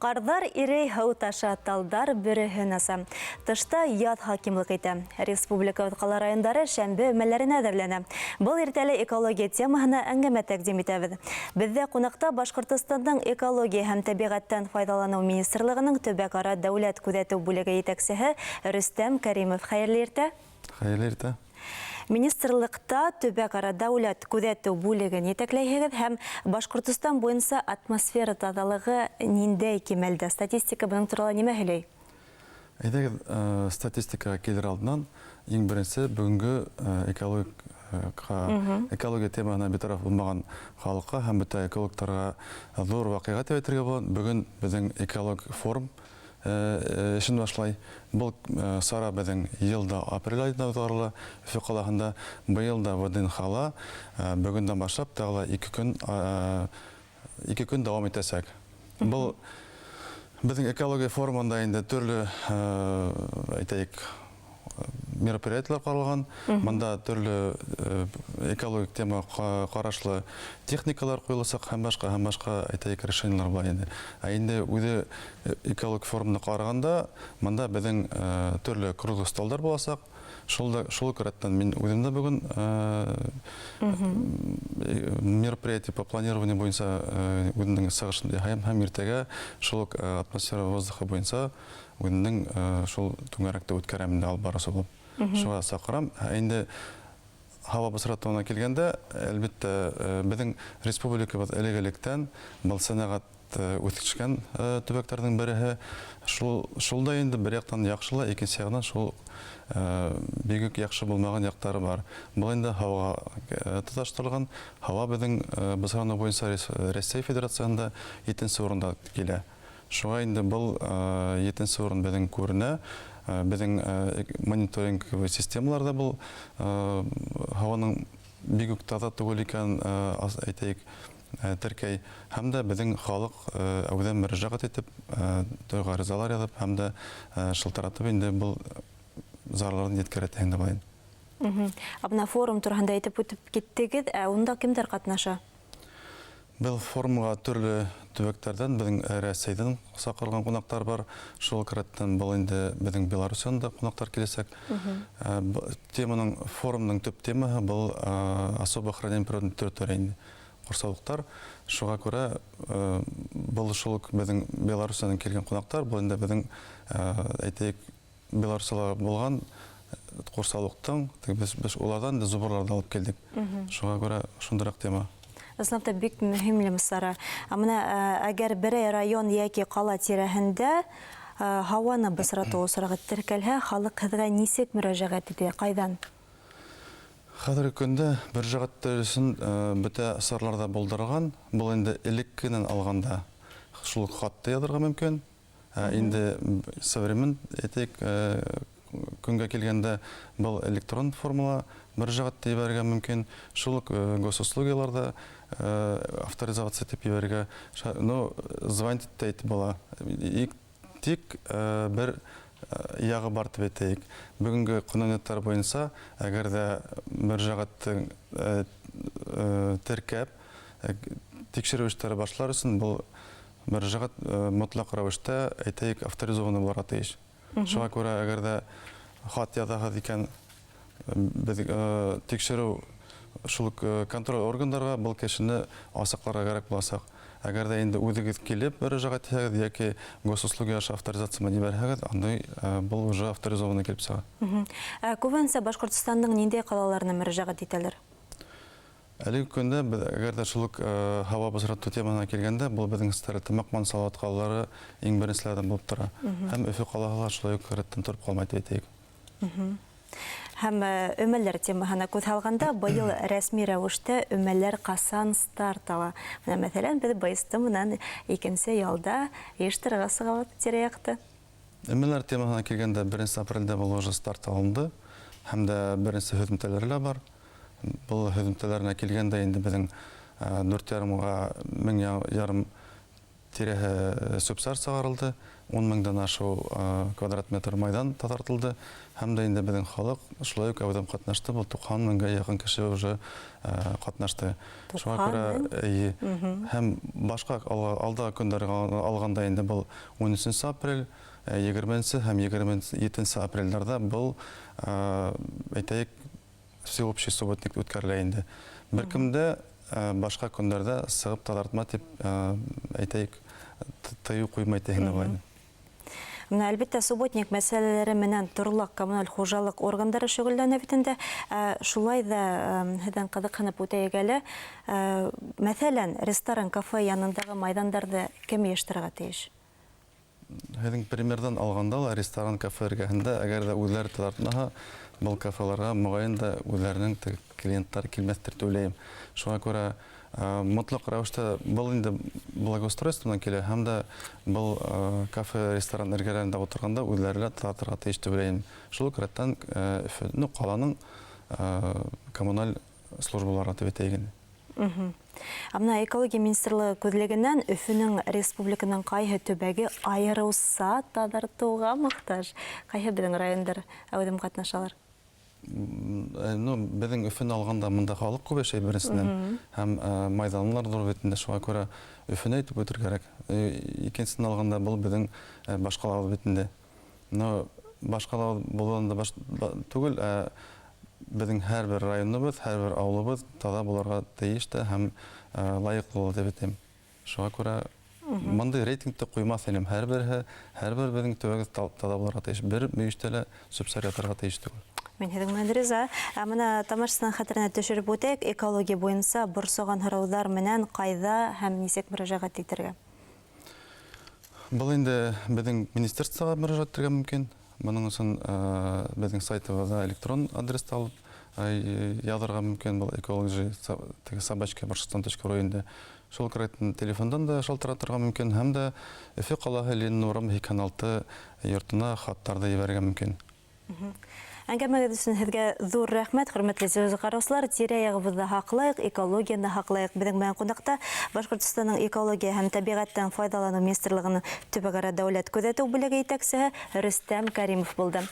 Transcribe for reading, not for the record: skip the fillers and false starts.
Ҡарҙар ирей, һыу таша, талдар бөрөһөн аса. Тышта яҙ хакимлыҡ итә. Республикабыҙ ҡала-райондары шәмбе өмәләренә әҙерләнә. Был иртәле экология темаһына әңгәмә тәҡдим итәбеҙ. Беҙҙә ҡунаҡта Башҡортостандың Экология һәм тәбиғәттән файҙаланыу министрлығының төбәк-ара дәүләт күҙәтеү бүлеге етәксеһе Рөстәм Кәримов. Хәйерле иртә! Хәйерле иртә! Министрлыҡта төбәк-ара дәүләт күҙәтеү бүлеген етәкләйһегеҙ һәм Башҡортостан буйынса атмосфера таҙалығы ниндәй кимәлдә? Статистика бының турала нимә һөйләй? Әйҙәгеҙ, статистикаға килер алдынан иң беренсе бөгөнгө экологикка, экология темаһына битараф булмаған халыҡҡа һәм бөтә экологтарға ҙур ваҡиға тип әйтергә була. Бөгөн беҙҙең экологик форум эшен башлай. Был сара беҙҙең йыл да апрель айында уҙғарыла Өфө ҡалаһында. Быйыл да ВДНХ-ла бөгөндән башлап тағы ла 2 көн дауам итәсәк. Был беҙҙең экология форумында инде төрлө, әйтәйек, мероприятиелар ҡаралған. Бында төрлө экологик тема ҡарашлы техникалар ҡуйыласаҡ һәм башҡа, әйтәйек, решениелар була инде. Ә инде үҙе экологик форумны ҡарағанда, бында беҙҙең төрлө круглый столдар буласаҡ. Шул да шул уҡ рәттән мин үҙем дә бөгөн мероприятие по планированию буйынса үҙемдең сығышымды яһайым һәм иртәгә шул уҡ атмосфера воздуха буйынса үҙемдең шул түңәрәкте үткәрәм инде, алып барыусы булып. Шуға саҡырам. Ә инде һауа бысратыуына килгәндә, әлбиттә, беҙҙең республикабыҙ элек-электән был сәнәғәт үҫешкән төбәктәрҙең береһе. Шул да инде бер яҡтан яҡшы ла, икенсе яғынан шул бигүк яҡшы булмаған яҡтары бар. Был инде һауаға тоташтырылған. Һауа беҙҙең бысраныу буйынса Рәсәй Федерацияһында етенсе урында килә. Шуға инде был етенсе урын беҙҙең күренә. Беҙҙең мониторинговый системаларҙа был һауаның бик үк таҙа түгел икән, әйтәйек, теркәй. Һәм дә беҙҙең халыҡ әүҙән мөрәжәғәт итеп, төрлө ғаризалар яҙып һәм дә шылтыратып инде был зарарларын еткерә инде былай. Ә бына форум тураһында әйтеп үтеп киттегеҙ, ә унда кемдәр ҡатнаша? Был форумға төрлө төбәктәрҙән, беҙҙең Рәсәйҙән саҡырылған ҡунаҡтар бар. Шул уҡ рәттән был инде беҙҙең Белоруссиянан да ҡунаҡтар киләсәк. Теманың, форумның төп темаһы был особо охраняемый природный территория инде. Ҡорсаулыҡтар. Шуға күрә был шул уҡ беҙҙең Белоруссиянан килгән ҡунаҡтар, был инде беҙҙең, әйтәйек, Белоруссияла булған ҡорсаулыҡтың, беҙ уларҙан инде зубрларҙы алып килдек. Шуға күрә шундыйыраҡ тема. Ысынлап та бик мөһим сара. Ә бына әгәр берәй район йәки ҡала тирәһендә һауаны бысратыу осрағы теркәлһә, халыҡ һеҙгә нисек мөрәжәғәт итә, ҡайҙан? Хәҙерге көндә мөрәжәғәт өсөн бөтә саралар ҙа булдырылған. Был инде элеккенән алғанда шул уҡ хатты яҙырға мөмкин. Ә инде современ, әйтәйек, көнгә килгәндә был электрон формала мөрәжәғәтте ебәрергә мөмкин. Шул уҡ госуслугаларҙа авторизоваться итеп ебәрергә. Ну, звонить тә итеп була. Тик бер яғы бар тип әйтәйек. Бөгөнгө ҡануниәттәр буйынса, әгәр ҙә мөрәжәғәтте теркәп, тикшереү эштәре башлар өсөн был мөрәжәғәт мотлаҡ рәүештә, әйтәйек, авторизованный булырға тейеш. Шуға күрә, әгәр ҙә хат яҙаһығыҙ икән, беҙ тикшереү шул уҡ контроль органдарға был кешене асыҡларға кәрәк буласаҡ. Әгәр ҙә инде үҙегеҙ килеп мөрәжәғәт итһәгеҙ йәки госуслуги аша авторизация менән ебәрһәгеҙ, андай был уже авторизованный килеп сыға. Ә күбенсә Башҡортостандың ниндәй ҡалаларына мөрәжәғәт итәләр? Әлеге көндә беҙ әгәр ҙә шул уҡ һауа бысратыу темаһына килгәндә, был беҙҙең Стәрлетамаҡ менән Салауат ҡалалары иң беренселәрҙән булып тора. Һәм Өфө ҡалаһы ла шулай уҡ рәттән тороп ҡалмай тип әйтәйек. Һәм өмәләр темаһына күҙ һалғанда, быйыл рәсми рәүештә өмәләр ҡасан старт ала? Бына, мәҫәлән, беҙ БСТ менән икенсе ялда йыйыштырырға сығабыҙ тирә-яҡты. Өмәләр темаһына килгәндә, 1 апрелдә был уже старт алынды һәм дә беренсе һөҙөмтәләре лә бар. Был һөҙөмтәләренә килгәндә инде беҙҙең 4,5 мең ярым Тирәһе сүп-сар сығарылды, 10 меңдән ашыу квадрат метр майҙан таҙартылды, һәм дә инде беҙҙең халыҡ шулай уҡ әүҙем ҡатнашты, был 90 меңгә яҡын кеше уже ҡатнашты. Шуға күрә, эйе, һәм башҡа алдағы көндәргә алғанда инде был 13 апрель, 20 һәм 27 апрельдәрҙә был, әйтәйек, всеобщий субботник үткәрелә инде. Бер кем дә башҡа көндәрҙә сығып таҙартма тип, әйтәйек, тыйыу ҡуймай тиһең дә була инде. Менә, әлбиттә, субботник мәсьәләләре менән торлаҡ коммуналь хужалыҡ органдары шөғөлләнә бит инде. Шулай ҙа һеҙҙән ҡыҙыҡһынып үтәйек әле. Мәҫәлән, ресторан, кафе янындағы майҙандарҙы кем йыйыштырырға тейеш? Һеҙҙең примерҙан алғанда ла ресторан, кафе эргәһендә, әгәр ҙә үҙҙәре таҙартмаһа, был кафеларға моғайын да үҙҙәренең клиенттары килмәҫтер тип уйлайым. Шуға күрә мотлаҡ рәүештә был инде благоустройстводан килә, һәм дә был кафе, ресторан эргәләрендә ултырғанда үҙҙәре лә таҙартырға тейеш тип уйлайым. Шул уҡ рәттән, ну, ҡаланың коммуналь службалары тип әйтәйек инде. Ә бына экология министрлығы күҙлегенән Өфөнөң, республиканың ҡайһы төбәге айырыуса таҙартыуға мохтаж? Ҡайһы беҙҙең райондар әүҙем ҡатнашалар? Ну, беҙҙең Өфөнө алғанда бында халыҡ күп йәшәй беренсенән, һәм майҙанлар ҙур бит инде, шуға күрә Өфөнө әйтеп үтер кәрәк. Икенсенән алғанда был беҙҙең баш ҡалабыҙ бит инде. Но баш ҡалабыҙ булыуҙан да баш түгел, ә беҙҙең һәр бер районыбыҙ, һәр бер ауылыбыҙ таҙа булырға тейеш тә һәм лайыҡлы була тип әйтәм. Шуға күрә бындай рейтингты ҡуймаҫ инем. Һәр береһе, һәр бер беҙҙең төбәгебеҙ таҙа булырға тейеш. Бер мөйөштә лә сүп-сар ятырға тейеш түгел. Мин һеҙҙең менән риза. Ә бына тамашасының хәтеренә төшөрөп үтәйек, экология буйынса борсоған һорауҙар менән ҡайҙа һәм нисек мөрәжәғәт итергә? Был инде беҙҙең министерствоға мөрәжәғәт итергә мөмкин. Бының өсөн беҙҙең сайтыбыҙҙа электрон адресты алып яҙырға мөмкин. Был экология теге собачка башҡортостан точка ру инде. Шул кәрәктән телефондан да шалтыратырға мөмкин, һәм дә Өфө ҡалаһы Ленин урамы 86 йортона хаттарҙы ебәрергә мөмкин. Әңгәмәгеҙ өсөн һеҙгә ҙур рәхмәт, хөрмәтле ҡараусылар. Тирә-яғыбыҙҙы һаҡлайыҡ, экологияны һаҡлайыҡ. Беҙҙең менән ҡунаҡта Башҡортостандың экология һәм тәбиғәттән файҙаланыу министрлығының төбәк-ара дәүләт күҙәтеү бүлеге етәксеһе Рөстәм Кәримов булды.